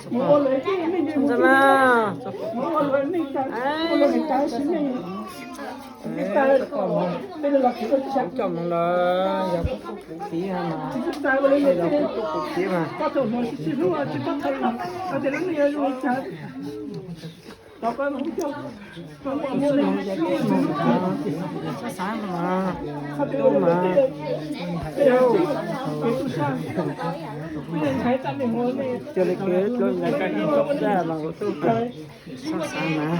Ntxawm mas, coj mus los yog kuv tub kuv kiv mas, yog kuv tub kuv kiv mas. Xav xav mas, tub mas, cia li kwv tuaj nyob kaj ib tsob txaj los kuv tub xav xav mas.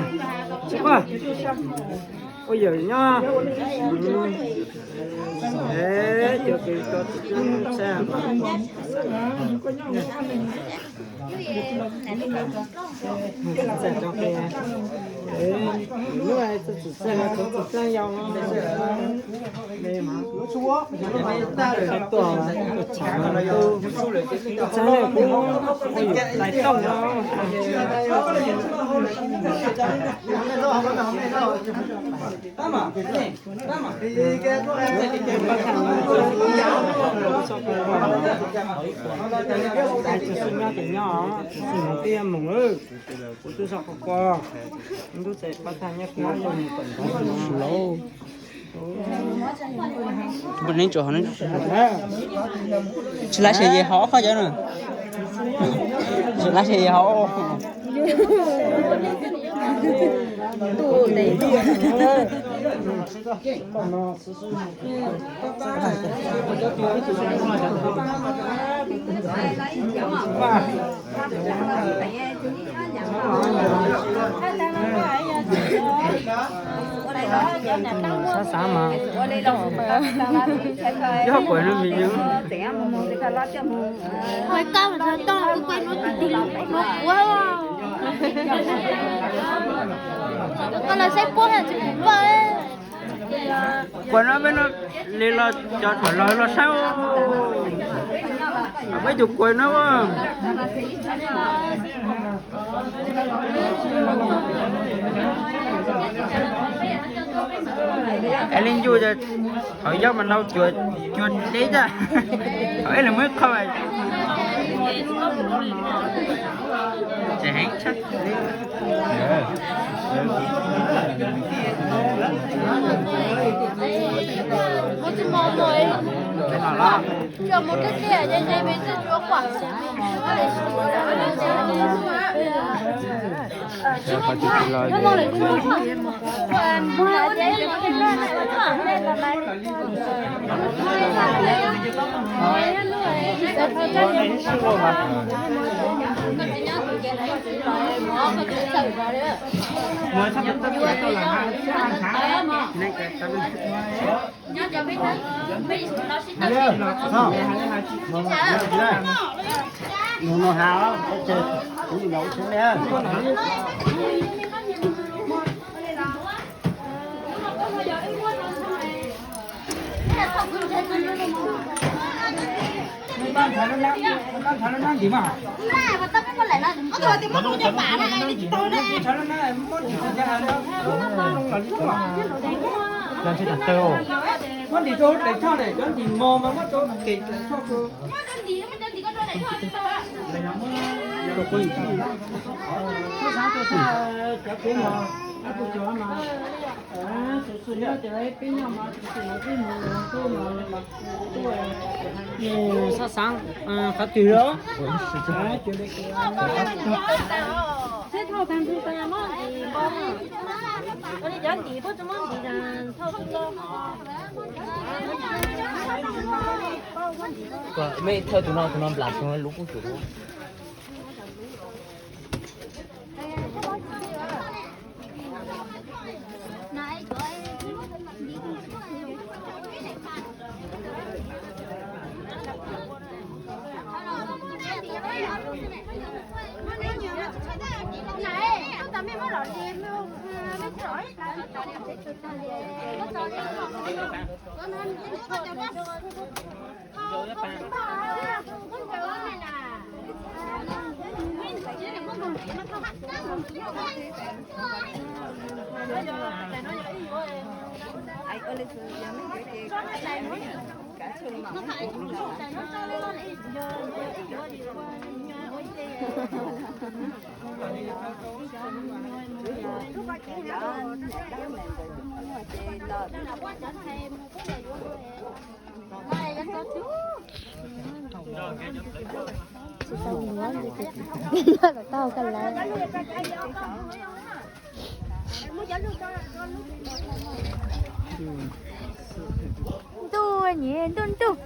Tsis quaj, ua yawm nyob. Cov kwv tij txaj mas. Lub txim txaj no tuaj, tuaj txog no kuj ua yawm tais tooj no. Tsis xwb nyob ces nyob, tsis xwb mus twb yuav mus, kuv twb soj ko ko, ntub txais pab thaj nyob kuv tuaj mus tom ntawd lauj. Tsis lav se ye hov qhov cov na. Tsis lav se ye hov. Xav xav mas, yog kuv no vim yus, kuv kab mas tau kuv kuj no tus tis no kuv, koj los saib puab tsis pom. Kuv no peb no li los cov thaum los los saib, muaj ib tug kuv no. Es li ncu thaum yog mas nau cuag deb tag, thaum ib los muab ib qho tseem heev tshaj. Muab ntim rau hauv daim choj, cov ntim mos mas muab rau kev daim choj. Xav xav qhov twg los? Mej thawj tus no, tus no nplam tus no lub kub tus. Tsis tau mus, tau ka lawv. Ntuj, ntuj, ntuj.